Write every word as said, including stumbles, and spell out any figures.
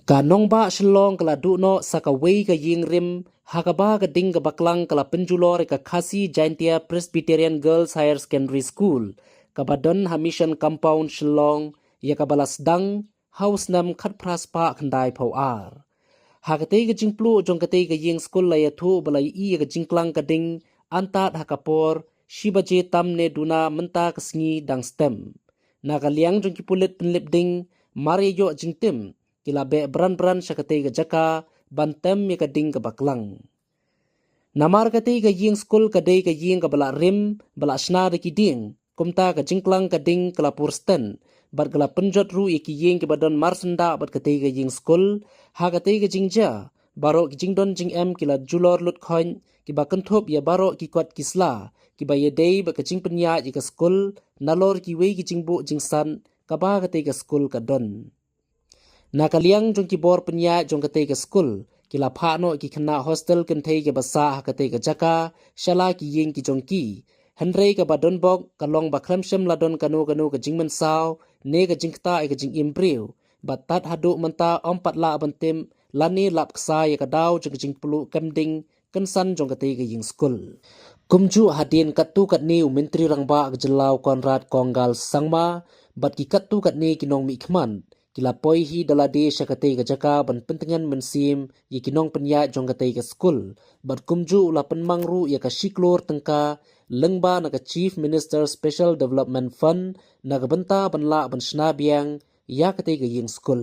Ka nongbah Shillong ka la duh noh sa kawei ka ïing rim ha kaba ka ding kaba klang ka la pynjulor ïa ka Khasi Jaintia Presbyterian Girls Higher Secondary School, kaba don ha Mission Compound Shillong, ïa kaba la sdang ha u snem khatphra spah khyndai phew ar. Ha katei ka jingpluh jong katei ka ïing skul la ïathuh ba la ïohi ïa ka jingklang ka ding antad ha ka por shi baje tam ne duna mynta ka sngi dang stem. Na ka liang jong ki pulit pynlip ding, mar ïa ïoh jingtim, ki la beh bran bran sha katei ka jaka ban tem ïa ka ding kaba klang. Namar katei ka ïing skul ka dei ka ïing kaba la rim, ba la shna da ki dieng, kumta ka jingklang ka ding ka la pur sten, bad ka la pynjot ruh ïa ki ïing kiba don marsyndah bad katei ka ïing skul. Ha katei ka jingjia, baroh ki jingdon jingem ki la julor lut khoit, kiba kynthup ïa baroh ki kot ki sla kiba ïadei bad ka jingpynïaid ïa ka skul, nalor kiwei ki jingbuh jingsat kaba katei ka skul ka don. Na ka liang jong ki bor pynïaid jong katei ka skul, ki la phah noh ki khynnah hostel kynthei kiba sah ha katei ka jaka sha la ki ïing ki jong ki. Hynrei kaba donbok ka long ba khlem shym la don kano kano ka jingmynsaw ne ka jingktah ïa ka jingim briew, bad tad haduh mynta ym pat lah ban tip lane lap ksa ïa ka daw jong ka jingpluh kem ding kynsan jong katei ka ïing skul. Kumjuh hadien katto katne u Myntri Rangbah ka jylla u Conrad Kongkal Sangma bad ki katto katne ki nongmihkhmat, ki la poi hi da lade sha katei ka jaka ban pyntngen mynsiem ïa ki nongpynïaid jong katei ka skul, bad kumjuh u la pynmang ruh ïa ka shi klur tyngka lyngba na ka Chief Minister Special Development Fund na ka bynta ban lah ban shna biang ïa katei ka ïing skul.